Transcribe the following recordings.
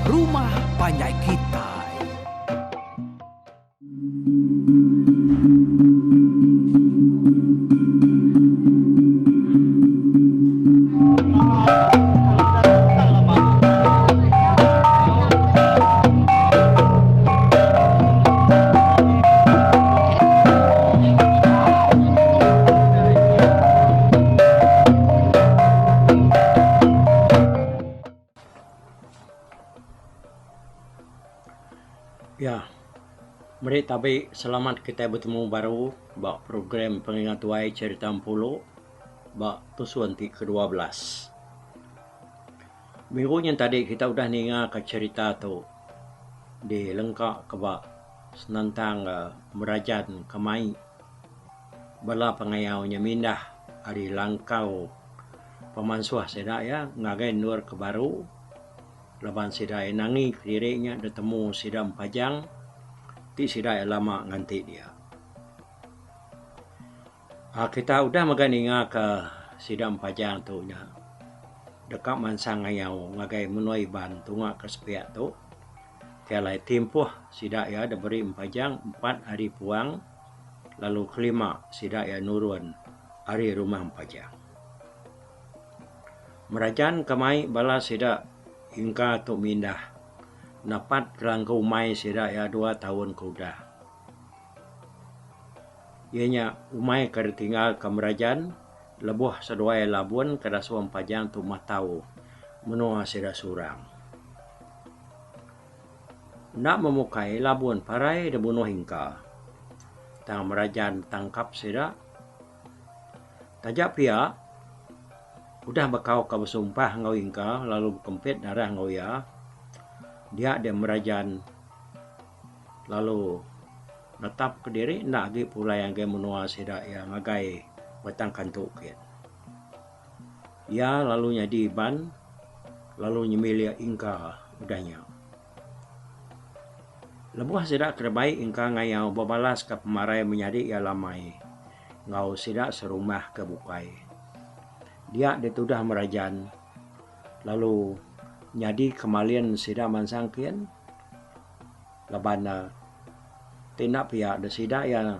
Rumah Panjai Kitai. Ya. Meri tabi selamat kitai betemu baru ba program Pengingat Tuai Cherita Empulu ba tusun ti kedua belas. Minggu nyin tadi kita udah ninga ka cherita tu dilengka ka ba senentang merajan ke mai bala pengayau nya mindah ari langkau pemansuh sida iya ngagai endur ke baru. Laban sida iya nangi kediri nya ditemu sida empajang ti sida iya lama nganti dia. Aaa kita udah mega ninga ka sida empajang tu nya deka mansang ngayau ngagai menua Iban tunga ke sepiak tu ke alai timpuh sida iya diberi empajang empat hari puang lalu kelima sida iya nurun ari rumah empajang. Merajan ke mai bala sida ingka tu mindah napat kelangka umai sida iya dua taun ke udah. Iya nya umai ke ditinggal ke Merajan lebuh seduai Labun ke dasuh Empajang tu matau menua sida Surang. Enda memukai Labun parai dibunuh ingka. Tang Merajan tangkap sida. Taja pia, udah bekau ka besumpah enggau Ingka lalu bekempit darah enggau iya, dia deh Merajan lalu netap kediri enda agi pulai ngagai menua sida iya ngagai Batang Kantu kin. Iya lalu nyadi Iban lalu nyemilik Ingka udah nya. Lebuh sida ke dibai Ingka ngayau bebalas ka pemarai menyadi iya Lamai enggau sida serumah ke bukai. Dia ditudah Merajan lalu nyadi kemalin sida mansang kin laban ne ti enda pia da sida iya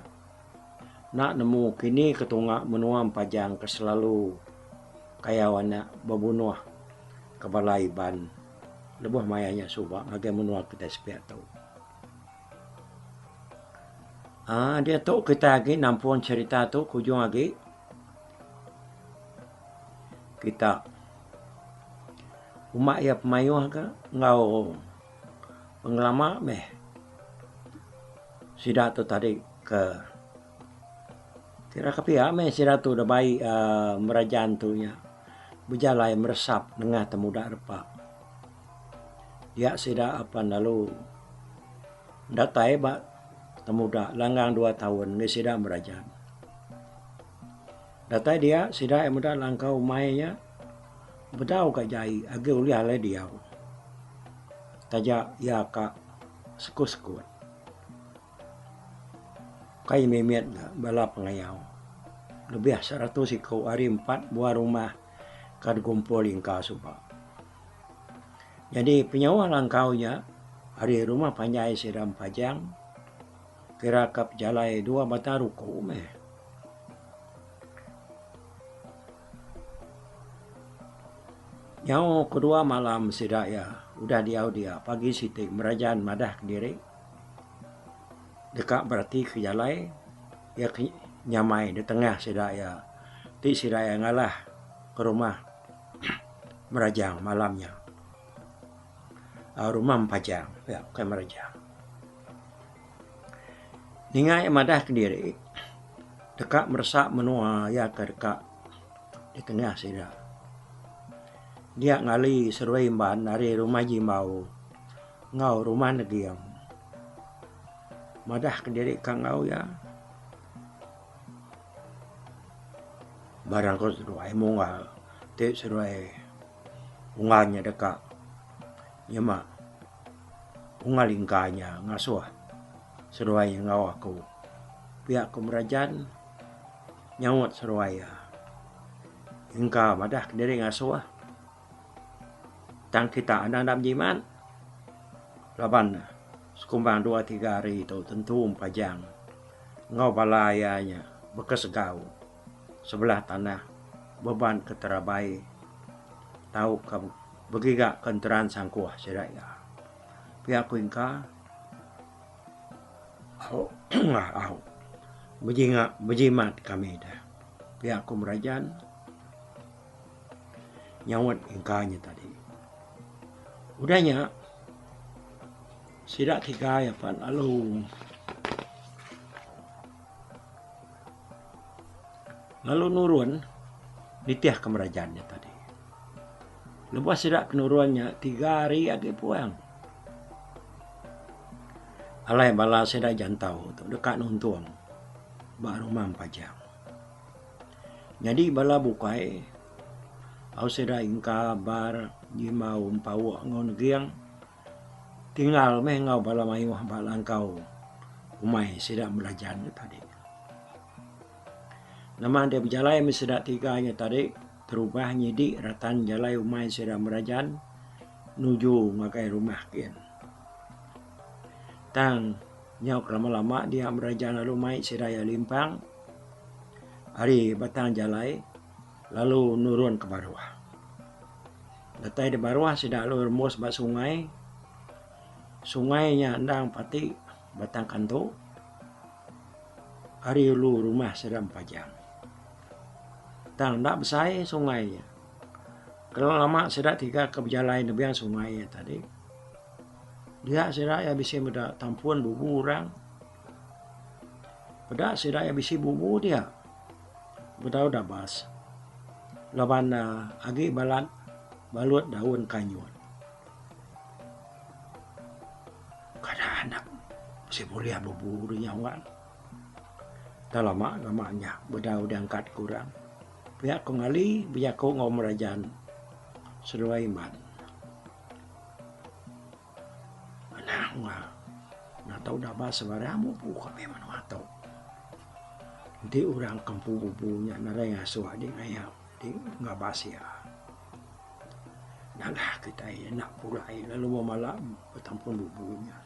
enda nemu kini ke tunga menua Empajang ke selalu kayau anak bebunuh ke bala Iban. Lebuh maya nya suba ngagai menua kitai sepiak tu. Aaa diatu kitai agi nampung cherita tu ke ujung agi kita uma iya pemayuh ka enggau pengelama meh sida tu tadi ke kira ke pia meh sida tu da bai aaa merajan tu nya. Bejalai meresap nengah temuda repa. Dia sida apan lalu datai ba temuda langgang dua taun enggai sida merajan. Datai dia sida iya meda langkau umai nya bedau ka jai agi ulih alai diau. Taja iya ka sekut-sekut. Kai mimit ga bala pengayau lebih seratus iku ari empat buah rumah ka digumpul ingka suba. Nyadi penyauh langkau nya ari rumah panjai sida Empajang kira ka pejalai dua batang ruku meh. Nyau kedua malam sida iya udah diau dia pagi siti Merajan madah kediri. Deka beratika jalai iya ke nyamai ditengah sida iya ti sida iya ngalah ke rumah Merajang malam nya. Rumah Empajang pia bukai Merajang. Ninga iya madah kediri deka meresa menua iya ke deka ditengah sida. Dia ngali seruai Imban ari Rumah Jimbau. Enggau rumah Neging. Madah kediri ka enggau iya. Barang ko seduai munggal ti seduai unggal nya deka nyema unggal lingka nya ngasuh seduai enggau aku. Pia ku Merajan nyaut seduai iya. Engka madah kediri ngasuh. Tang kita anang enda bejimat. Laban sekumbang dua tiga hari tu tentu Empajang enggau bala iya nya bekesegau sebelah tanah beban ke terabai tauka begiga ke enteran sangkuh sida iya. Pia ku Ingka au au bejinga bejimat kami deh. Pia ku Merajan nyaut Ingka nya tadi. Udah nya sida tiga iya pan lalu lalu nurun nitih ke merajan nya tadi. Lebuh sida ke nurun nya tiga hari agi puang alai bala sida jantau tu deka nuntung ba rumah Pajang. Nyadi bala bukai au sida ingka bar jimbau empauk enggau neging tinggal meh enggau bala mayuh ba langkau umai sida belajan nya tadi. Nama deh bejalai meh sida tiga nya tadi terubah nyidi ratan jalai umai sida belajan nuju ngagai rumah gin. Tang nyau kelama lama dia belajan lalu mai sida iya limpang. Ari batang jalai lalu nurun ke baruh. Datai di baruh sida lalu rembus ba sungai. Sungai nya endang pati batang kantu ari ulu rumah sida Empajang. Tang enda besai sungai nya. Kelalu lama sida tiga ke bejalai nebing sungai nya tadi dia sida iya bisi meda tampun bubu orang. Peda sida iya bisi bubu dia bedau dabas laban ne agi balat balut daun kanyut. Kada anak bisi bulih bubu da nya wang. Da lama lama nya bedau diangkat ke orang. Pia ku ngali bejaku enggau merajan seduai iban. Anang wang enda tau daba sebarang bubu kami menua tu. Enti orang ke empu bubu nya nadai ngasuh adi ngayap ti ngabas iya. Nalah kitai enda pulai lalu bemala betampun bubu nya.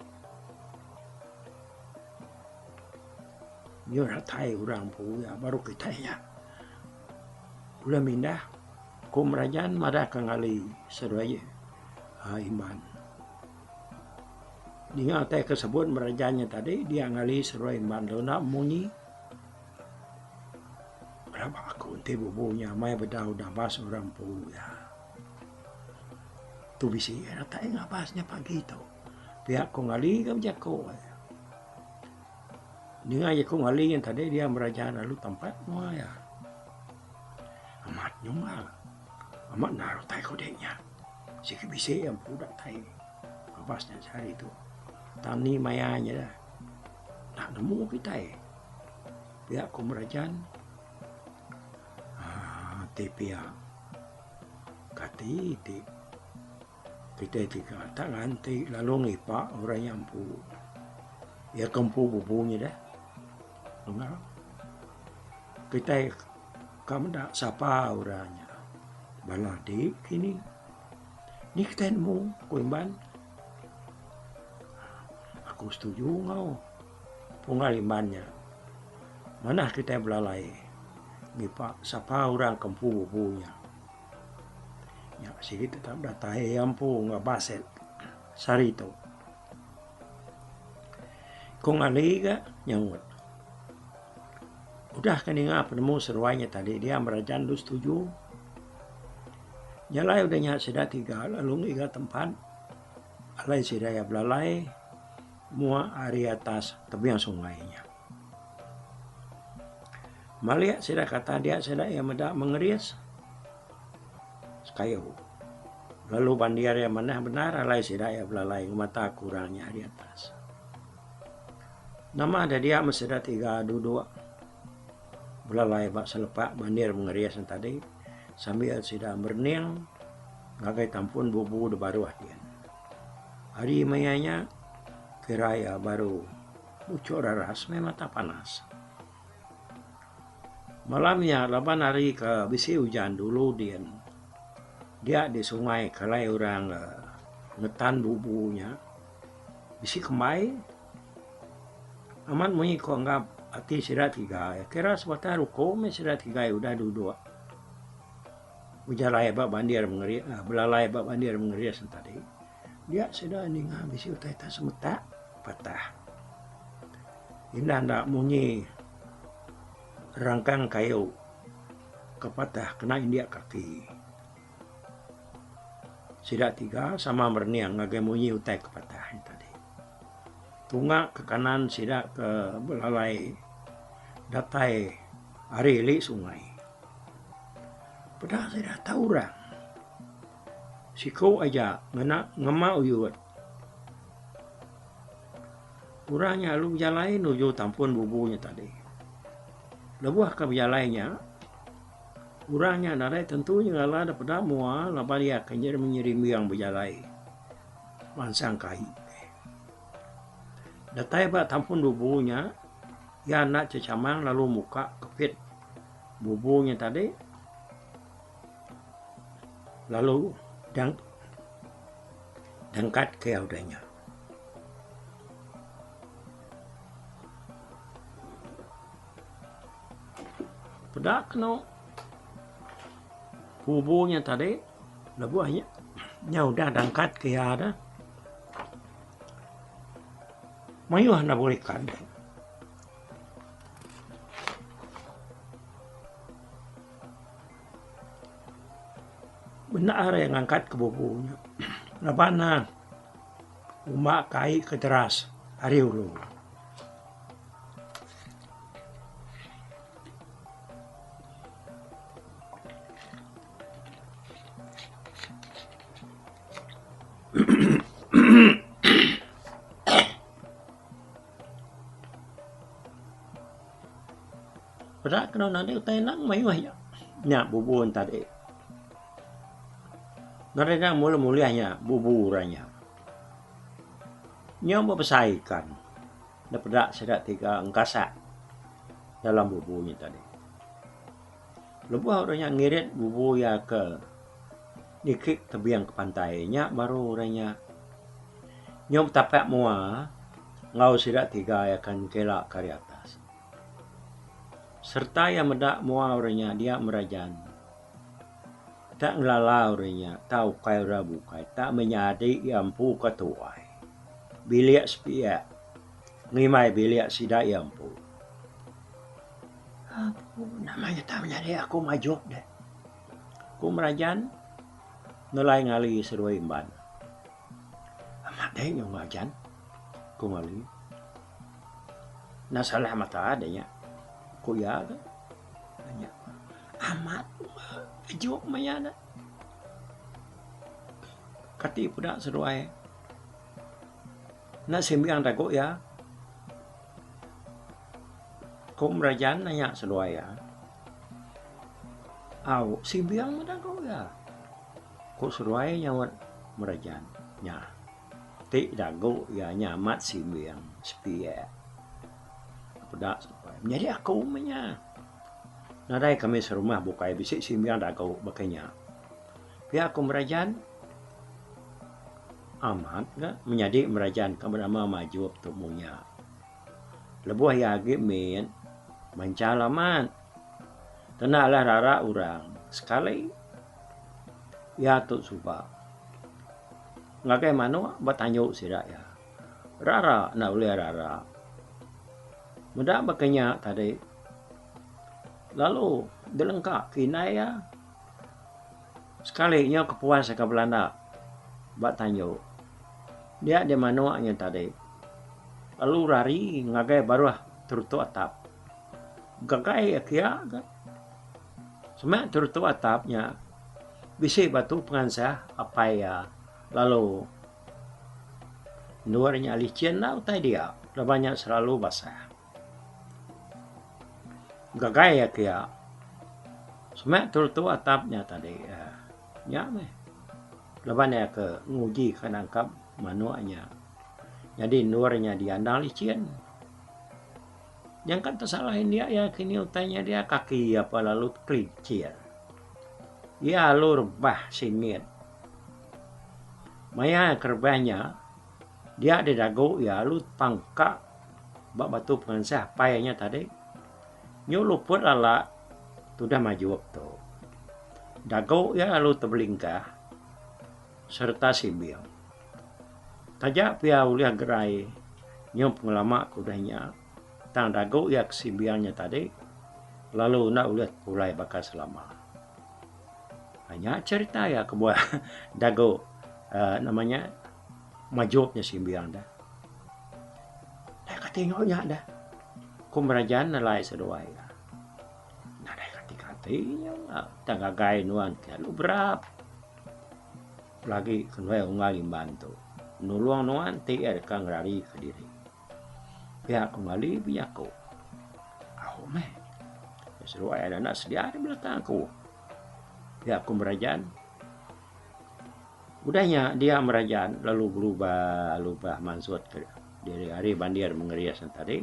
Nyau datai orang empu iya baru kitai nya ulih mindah ku Merajan madah ka ngali seduai uhh Iban. Ninga utai ke sebut merajan nya tadi dia ngali seruai Iban tu enda munyi. Pelaba aku enti bubu nya amai bedau dabas orang empu iya. Tu bisi iya datai ngabas nya pagi tu. Pia ku ngali ga bejaku. Ninga jaku ngali nya tadi dia merajan lalu tampat mua iya. Amat nyumbal. Amat endar utai ku dek nya. Sigi bisi iya empu datai ngabas nya sehari tu. Tang ni maya nya dah. Enda nemu kitai. Pia ku Merajan aaa ti pia kati ti kitai ti ka tak nganti lalu ngipa orang nya empu. Iya ke empu bubu nya deh. Kitai ka meda sapa orang nya. Bala adi kini. Ni kitai nemu ku Imban. Aku setuju enggau punggal Imban nya. Manah kitai belalai ngipa sapa orang ke empu bubu nya. Nya sigi tetap datai iya empu ngabas sehari tu. Ku ngali ga nyaut. Udah ke ninga penemu seruai nya tadi dia merajan lalu setuju. Nya alai udah nya sida tiga lalu ngiga tempat alai sida iya belalai mua ari atas tebing sungai nya. Malik sida kata dia sida iya meda mengeris sekayu lalu bandir iya manah bendar alai sida iya belalai ngemata ke orang nya ari atas. Nama da dia meh sida tiga duduk belalai ba selepak bandir mengeris ne tadi sambil sida merening ngagai tampun bubu da baruh din. Hari maya nya kira iya baru muchur raras meh mata panas. Malam nya laban hari ke bisi ujan dulu din dia di sungai ke alai orang ngetan bubu nya. Bisi kembai. Amat munyi ko anggap ati sida tiga kira sebatang ruko meh sida tiga udah duduk bejalai ba bandir mengeri belalai ba bandir mengeris ne tadi. Dia sida ninga bisi utai tai semetak patah. Indah enda munyi rangkang kayu ke patah kena indik kaki. Sida tiga sama merening ngagai munyi utai ke patah nya tadi. Tunga ke kanan sida ke belalai datai ari ili sungai. Peda sida tau orang. Siku aja ngena ngema uyut. Orang nya lalu bejalai nuju tampun bubu nya tadi. Lebuh ke bejalai nya. Orang nya nadai tentu nyengala da peda mua laban iya ke nyerimbing bejalai mansang ke ai. Datai ba tampun bubu nya, iya enda chechamang lalu muka kepit bubu nya tadi lalu dangkat ke iya udah nya. Peda kenu kubu nya tadi lebuh nya nya udah dangkat ke iya dah mayuh enda bulih ikan. Bendar iya ngangkat ke bubu nya laban ne uma ke ai ke deras ari ulu. Peda kenu nadi utai endang mayuh nya. Nya bubu ne tadi. Nadai nya mula mulih nya bubu orang nya. Nyau bebesai ikan. Enda peda sida tiga engkasak dalam bubu nya tadi. Lebuh orang nya ngirit bubu iya ke niki tebing ke pantai nya baru orang nya nyau betapak mua enggau sida tiga iya ke ngkila ke ari atas. Sereta iya meda mua orang nya dia merajan. Tak ngelala orang nya tau ukai orang bukai tak menyadi iya empu ke tuai. Bilik sepiak ngimbai bilik sida iya empu. Apu nama nya tak menyadi aku majuk deh. Ku Merajan ngelai ngali seduai Imban. Amat deh nya Merajan, ku Ngali. Enda salah mata deh nya, ku iya ga. Nya amat majuk maya ne. Kati peda seduai. Enda simbing tagu iya. Ku Merajan nanya seduai iya. Au simbing meh tagu iya. Ku seduai nyaut Merajan. Nya ti dagu iya nya amat simbing sepiak. Peda seduai menyadi aku meh nya. Nadai kami serumah bukai bisi simbing dagu baka nya. Pia ku Merajan. Amat ga menyadi Merajan ke benama Majup tu munya. Lebuh iya agi mit, manchal amat. Kena alah rara orang sekali iya tu suba. Ngagai manuk ba tanju sida iya. Rara enda ulih rara. Meda baka nya tadi lalu dilengka ke indai iya. Sekali nya kepuas ka belanda ba tanju dia deh manuk nya tadi lalu rari ngagai baruh terutu atap. Gagai akia ga semak terutu atap nya bisi batu pengansah apai iya lalu endur nya licin la utai dia laban nya selalu basah. Gagai iya kiya. Semak tu atap nya tadi uhh nya meh laban iya ke nguji ka nangkap manuk nya. Nyadi endur nya diandang licin. Nyangka tesalah india iya kini utai nya dia kaki iya pa lalu tekelincir. Iya lalu rebah singit. Maya ke rebah nya. Dia deh dagu iya lalu tepangka ba batu pengansah apai iya nya tadi. Nyu luput lala tudah majup tu. Dagu iya lalu tebelingkah sereta simbing. Taja pia ulih gerai nyu pengelama ke udah nya tang dagu iya ke simbing nya tadi lalu enda ulih pulai baka selama. Nya cherita iya kebuah dagu uhh nama nya majup nya simbing deh. Deh kati enggau nya deh ku Merajan nelai seduai iya. Nadai kati kati nya tang gagai nuan kelalu berap. Lagi ke nuai unggal Imban tu nulung nuan ti iya deka ngerari kediri. Pia ku ngali bejaku. Au meh. Seduai anak anak sedia di belakang aku. Pia ku Merajan. Udah nya dia Merajan lalu berubah lubah mansut ke diri ari bandir mengeris ne tadi.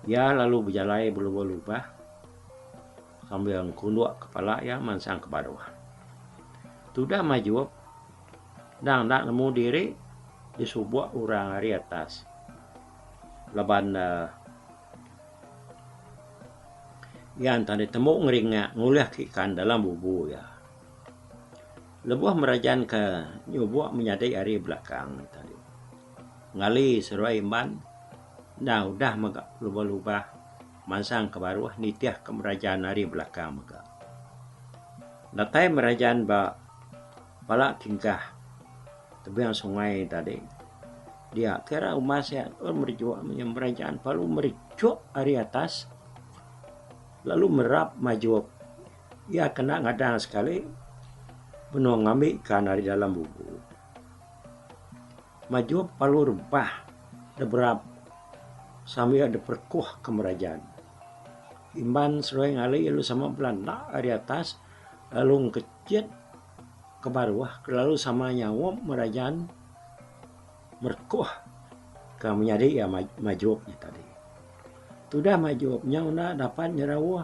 Iya lalu bejalai belubah lubah sambil ngkunduk kepala iya mansang ke baruh. Tudah majup endang enda nemu diri disubok orang ari atas laban ne iya enta ditemu ngeringa ngulih ke ikan dalam bubu iya. Lebuh merajan ke nyubok menyadi ari belakang ne tadi ngali seruai imban enda udah mega lubah-lubah mansang ke baruh nitih ke merajan ari belakang mega. Datai merajan ba pala tingkah tebing sungai tadi dia kira umas iya merejuk merajan lalu merejuk ari atas lalu merap majup iya kena ngadang sekali benung ngambi ikan ari dalam bubu. Majup lalu rebah deberap sambil diperekuh ke merajan. Imban seduai ngali lalu sama belanda ari atas lalu ngkechit ke baruh ke lalu sama nyaup merajan merekuh ke menyadi iya majup nya tadi. Tudah majup nya enda dapat nyerauh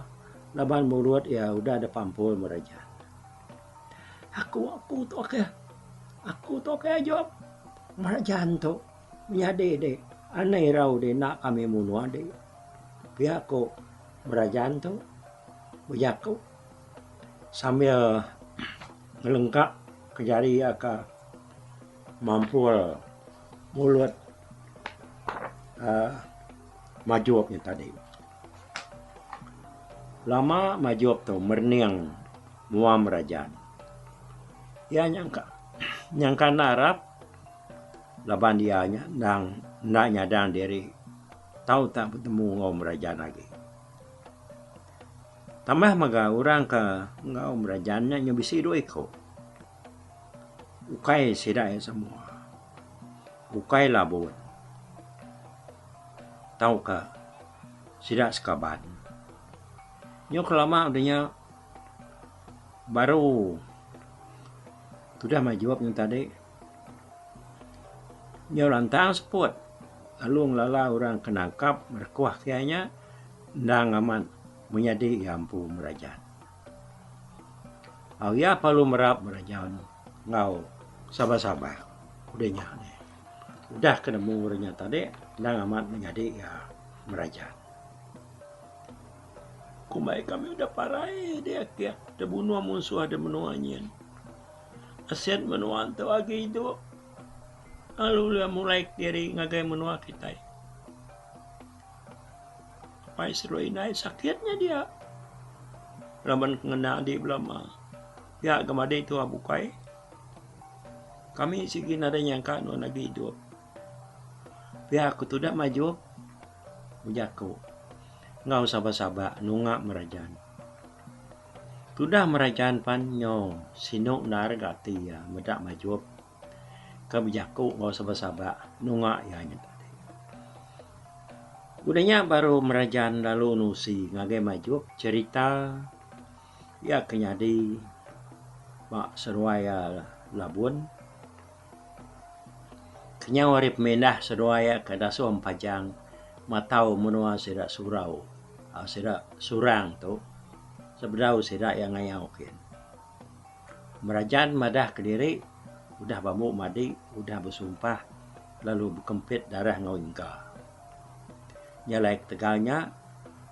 laban mulut iya udah dipampul merajan. Aku aku tu akih. Aku tu akih ajup. Merajan tu menyadi dek anang irau dek enda kami munuh dek. Pia ku merajan tu bejaku sambil ngelengka ke jari iya ka mampul mulut uhh majup nya tadi. Lama majup tu merening mua merajan. Iya nyangka nyangka enda arap laban iya nya endang enda nyadang diri tau tak betemu enggau merajan agi. Tambah mega orang ke enggau merajan nya nyau bisi dua iku. Ukai sida iya semua. Ukai labut tauka sida sekaban. Nyau kelama udah nya baru tudah majup nya tadi nyau lantang seput lalu ngelala orang ke nangkap merekuh ke iya nya endang amat menyadi iya empu merajan. Au iya perlu merap merajan enggau sabar-sabar udah nya. Udah ke nemu orang nya tadi endang amat menyadi iya merajan. Kumbai kami udah parai deh akih tebunuh munsuh da menua nyin. Aset menua tu agi idup lalu ulih mulai kediri ngagai menua kitai. Apai seduai indai sakit nya dia laban ke ngena adi belama. Pia ga madi tuah bukai kami sigi nadai nyangka nuan agi idup. Pia ku tudah majup bejaku enggau saba-saba nunga merajan. Tudah merajan pan nyo sinu endar ga ati iya meda majup ke bejaku enggau saba-saba nunga iya nya tadi. Udah nya baru merajan lalu nusi ngagai majup cherita iya ke nyadi ba seduai iya Labun. Kenyau ari pemindah seduai iya ke dasuh Empajang matau menua sida surau aaa sida surang tu sebedau sida iya ngayau kin. Merajan madah kediri udah bambu madi udah besumpah. lalu bekempit darah enggau Ingka. Nya alai ketegal nya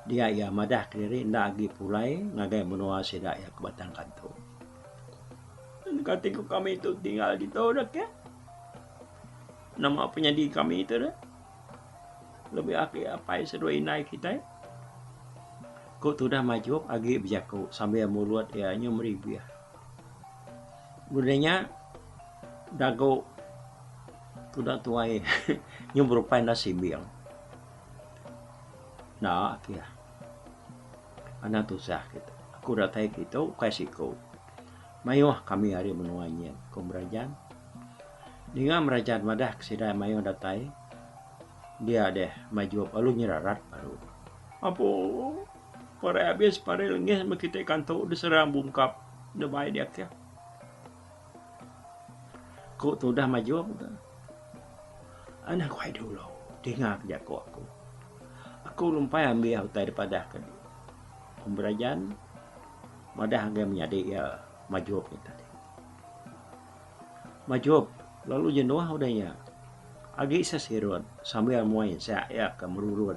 dia iya madah kediri enda agi pulai ngagai menua sida iya ke Batang Kantu. Kati ku kami tu tinggal ditu dah keh. Nama penyadi kami tu dah. Lebih agi apai seduai indai kitai. Ku tudah Majuk agi bejaku sambil mulut iya nyu meribih. Udah nya dagu tudah tuai nyu berupai enda simbing. Enda kih anang tusah kitu. Aku datai kitu ukai siku. Mayuh kami ari menua nyin, ku Merajan. Ninga Merajan madah ke sida mayuh datai dia deh Majup lalu nyerarat baru. Apo parai abis parai lengis meh kitai kantu diserang bungkap nebai diakih. Ku tudah Majup ga. Anang guai dulu dinga ke jaku aku. Aku lumpai ambih utai dipadah ke ku Merajan madah ngagai menyadi iya Majup nya tadi. Majup lalu jenuh udah nya agi sesirut sambil muai insak iya ke merurut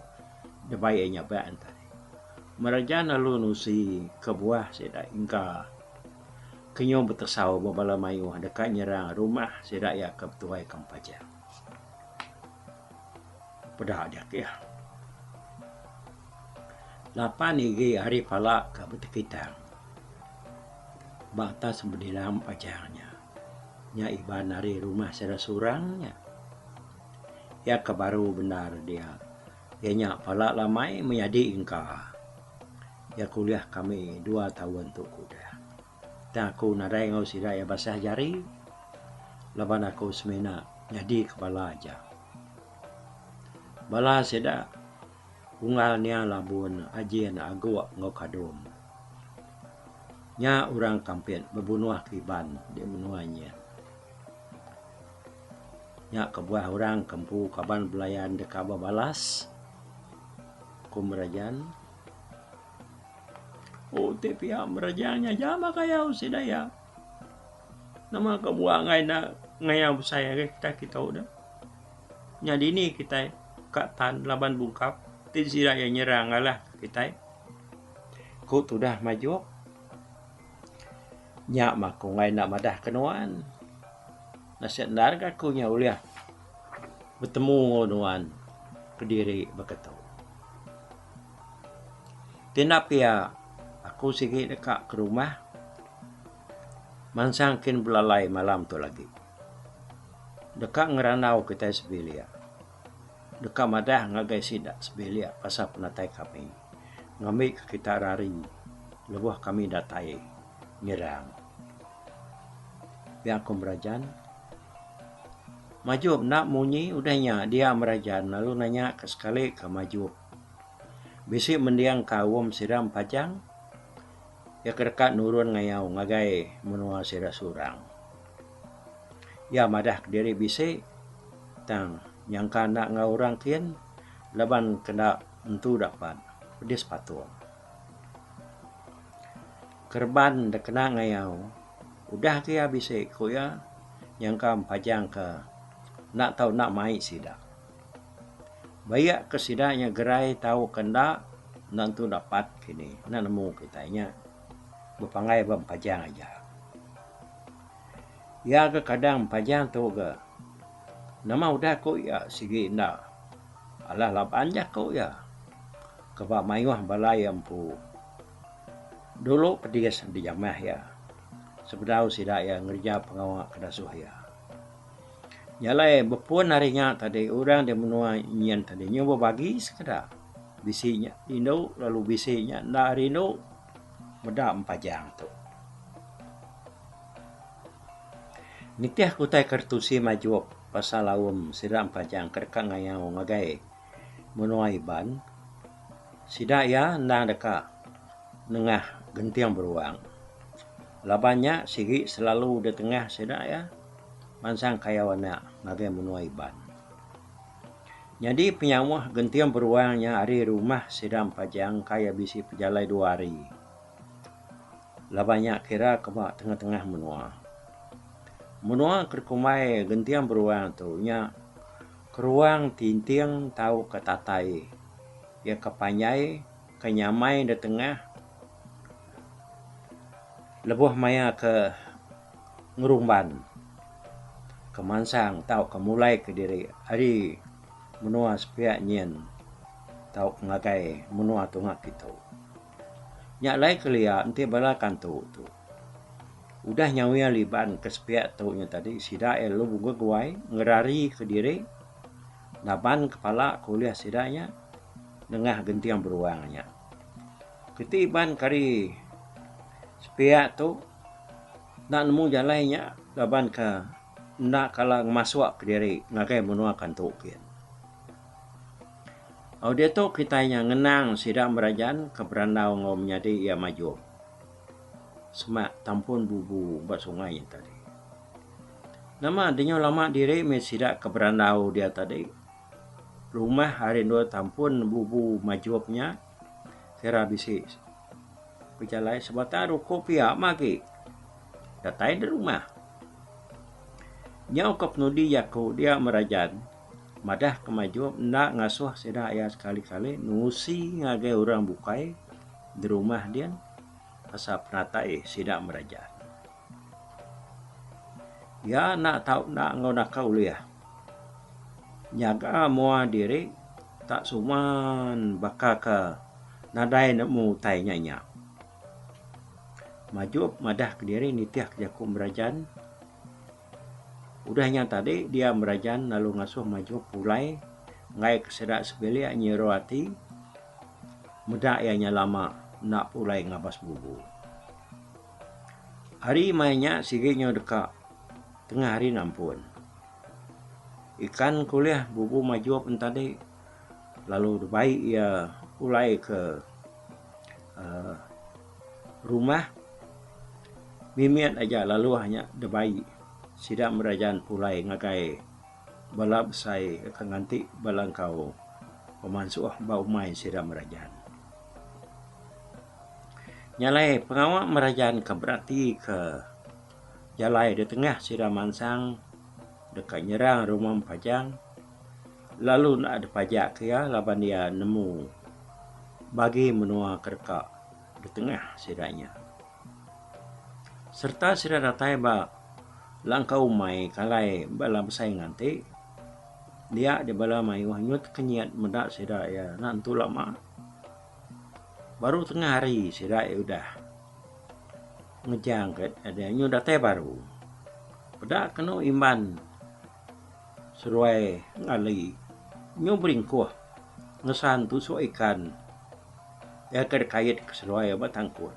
debai iya nyabak nya tadi. Merajan lalu nusi kebuah sida engka ke nyau betesau ba bala mayuh deka nyerang rumah sida iya ke betuai ke Empajang. Peda aja ke iya. Lapan igi ari pala ke betekitang ba atas bedilang Empajang nya. Nya Iban ari rumah sida Surang nya. Iya ke baru bendar dia iya nya pala lamai menyadi engka. Iya ke ulih kami dua taun tu ke udah. Tang aku nadai enggau sida iya basah jari laban aku semina nyadi ke bala aja. Bala sida unggal nia Labun, Ajin, Aguk enggau Kadum. Nya orang Kampit bebunuh ke Iban di menua nyin. Nya kebuah orang ke empu kaban belayan deka bebalas, ku Merajan. Oh ti pia mereja nya aja mah kayau sida iya. Nama kebuah enggai enda ngayau besai agi kitai kitu deh. Nya dini kitai ka tan laban bungkap ti sida iya nyerang ngalah kitai. Ku tudah majuk nya mah ku enggai enda madah ke nuan. Nasib endar ga aku nya ulih betemu enggau nuan kediri baka tu. Ti enda pia aku sigi deka ke rumah mansang kin belalai malam tu lagi. Deka ngerandau kitai sebilik deka madah ngagai sida sebilik pasal penatai kami ngambi ka kita rari lebuh kami datai nyerang. Pia ku Merajan. Majup enda munyi udah nya dia Merajan lalu nanya ka sekali ka Majup. Bisi mending ka aum sida Empajang iya ke deka nurun ngayau ngagai menua sida Surang. Iya madah kediri bisi tang nyangka enda enggau orang kin laban ke enda entu dapat pedis patung. Kereban da kena ngayau udah ke iya bisi ku iya nyangka Empajang ke enda tau enda mai sida. Bayak ke sida nya gerai tauka enda, enda entu dapat kini enda nemu kitai nya bepanggai ba Empajang aja. Iya ga kadang Empajang tu ga nama udah ku iya sigi enda alah laban jaku iya ke ba mayuh bala iya empu dulu pedis dijamah iya sebedau sida iya ngereja pengawa ke dasuh iya. Nya alai bepun ari nya tadi orang di menua nyin tadi nyu bebagi sekeda bisi nya rindu lalu bisi nya enda rindu meda empajang tu. Nitih ku utai ke tusi majuk pasal aum sida empajang ke deka ngayau ngagai menua Iban sida iya endang deka nengah Genting Beruang laban nya sigi selalu ditengah sida iya. Mansang kayau anak ngagai menua Iban. Nyadi penyauh Genting Beruang nya ari rumah sida Empajang kai bisi pejalai dua hari. Laban nya kira ke ba tengah-tengah menua. Menua ke dikumbai Genting Beruang tu nya. Keruang tinting tauka tatai iya ke panjai ke nyamai da tengah lebuh maya ke ngerumban ke mansang tauka mulai ke diri ari menua sepiak nyin tauka ngagai menua tunga kitu. Nya alai kelia enti bala kantu tu. Udah nyawia liban ke sepiak tu nya tadi sida iya lalu beguai ngerari kediri naban kepala ke ulih sida nya nengah genting beruang nya. Keti iban ke ari sepiak tu enda nemu jalai nya laban ke enda kala ngemasuk kediri ngagai menua kantu kin. Au diatu kitai nya ngenang sida merajan ke berandau enggau menyadi iya majum. Semak tampun bubu ba sungai nya tadi. Nama dinyu lama diri mih sida ke berandau dia tadi. Rumah ari endur tampun bubu majup nya kira bisi pejalai sebatang ruku pia mah agi datai da rumah. Nyau ke penudi jaku dia merajan madah ke majup enda ngasuh sida iya sekali-kali nusi ngagai orang bukai derumah din. Pasal penatai sida merajan. Iya enda tau enda enggau naka ulih nyaga mua diri tak suman baka ke nadai nemu utai nya nya. Majup madah kediri nitih ke jaku merajan. Udah nya tadi dia merajan lalu ngasuh Majup pulai enggai ke sida sebilik nyiru ati. Meda iya nya lama enda pulai ngabas bubu. Hari maya nya sigi nyau deka tengah hari nampun. Ikan ke ulih bubu majup ne tadi lalu dibai iya pulai ke uhh rumah mimit aja lalu nya dibai sida merajan pulai ngagai. Bala besai ke nganti bala engkau pemansuh ba umai sida merajan. Nya alai pengawa merajan ke berati ke jalai da tengah sida mansang deka nyerang rumah Empajang lalu enda dipajak ke iya laban iya nemu bagi menua ke deka da tengah sida nya. Sereta sida datai ba langkau umai kalai bala besai nganti dia deh bala mayuh nyut kenyit meda sida iya enda entu lama. Baru tengah hari sida iya udah ngejang ke nyu datai baru. Peda kenu imban seduai ngali nyu beringkuh ngesan tusuk ikan. Iya ke dikait ke seduai ba tangkut.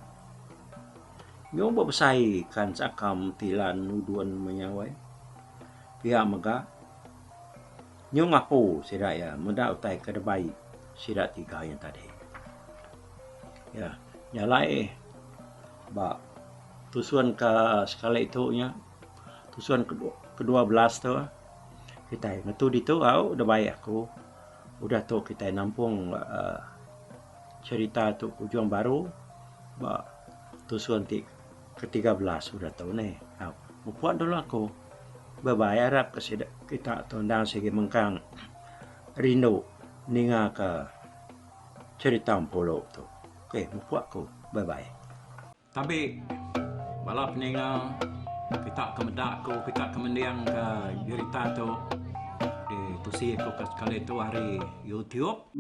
Nyau ba besai kan sakam tilan udun menya weh. Pia mega nyau ngapu sida iya meda utai ke dibai sida tiga nya tadi. Iya jalai ba tusun ke sekali tu nya tusun ke 12 tu kitai ngetu ditu au dibai aku. Udah tu kitai nampung uhh cherita tu ujung baru ba tusun ti ke 13 udah tu neh. Au mupuk dulu aku. Bye bye arap ke sida kita tu endang sigi mengkang rindu ninga ka cherita Empulu tu. Okay mupuk aku. Bye bye. Tabi bala peninga kita ke meda aku kita ke mending ke jerita tu di tusi aku ke sekali tu ari YouTube.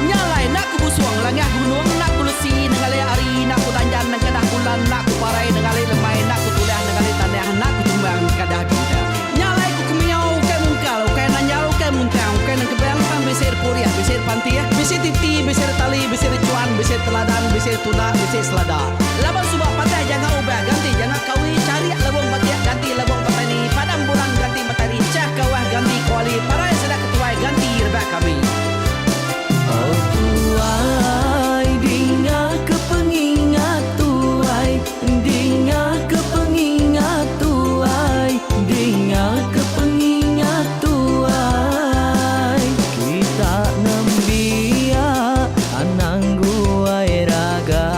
Nya alai ku kemiau ukai mungkal, ukai nanjal, ukai muntang, ukai nengkebang tang bisi repurih, bisi repantih, bisi titi, bisi retali, bisi rechuan, bisi teladan, bisi retunda, bisi selada. Laban suba patah janga ubah ganti janga kawi, charik lebung batik ganti lebung petani, padam bulan ganti matahari, chah kawah ganti kuali, parai sida ketuai ganti rebak kami. Oh tuai dinga ke pengingat tuai Dinga ke pengingat tuai Dinga ke pengingat tuai Kita nembiak anang guai raga.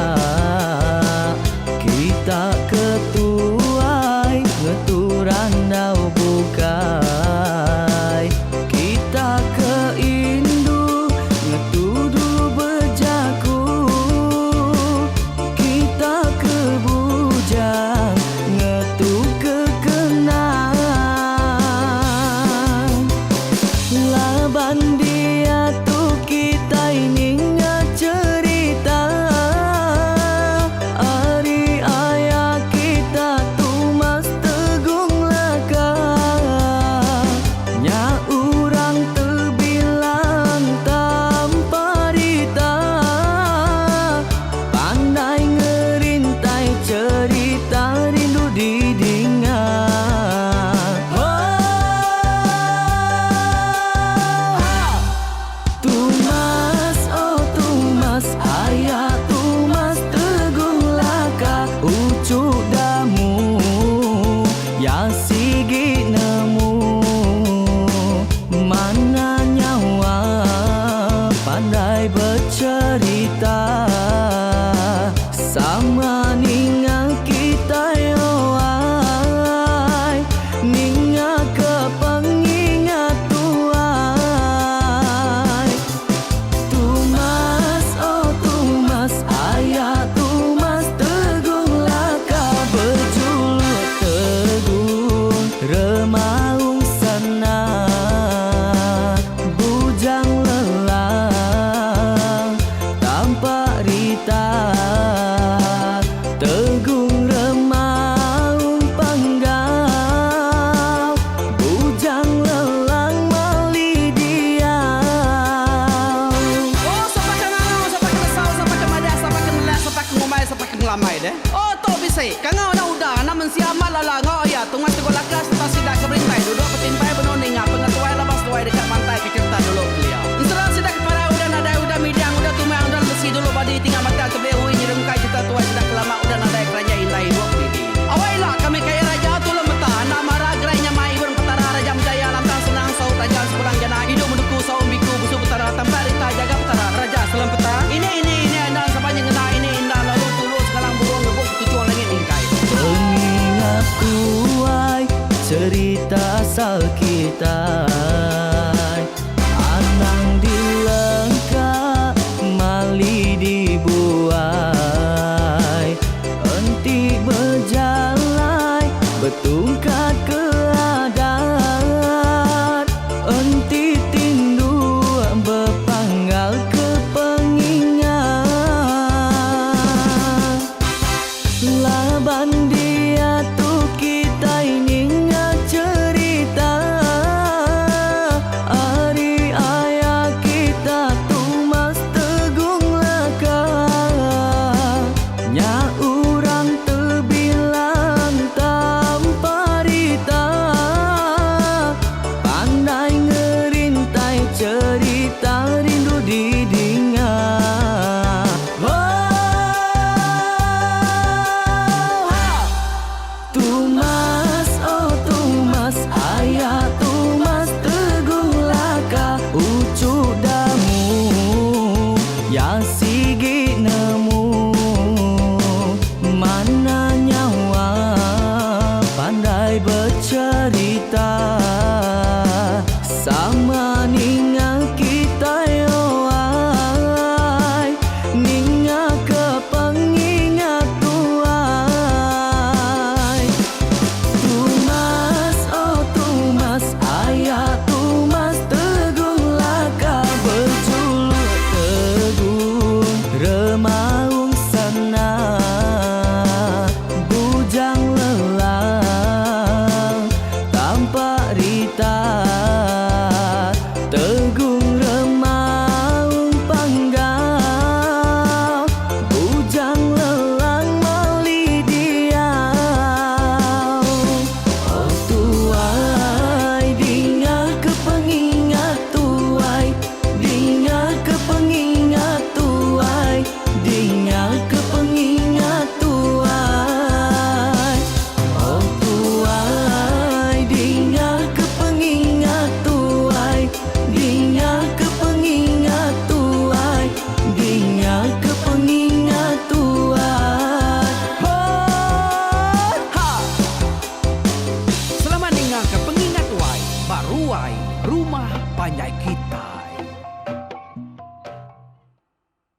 bisi. Kangau anak uda, anak mensia amat lala.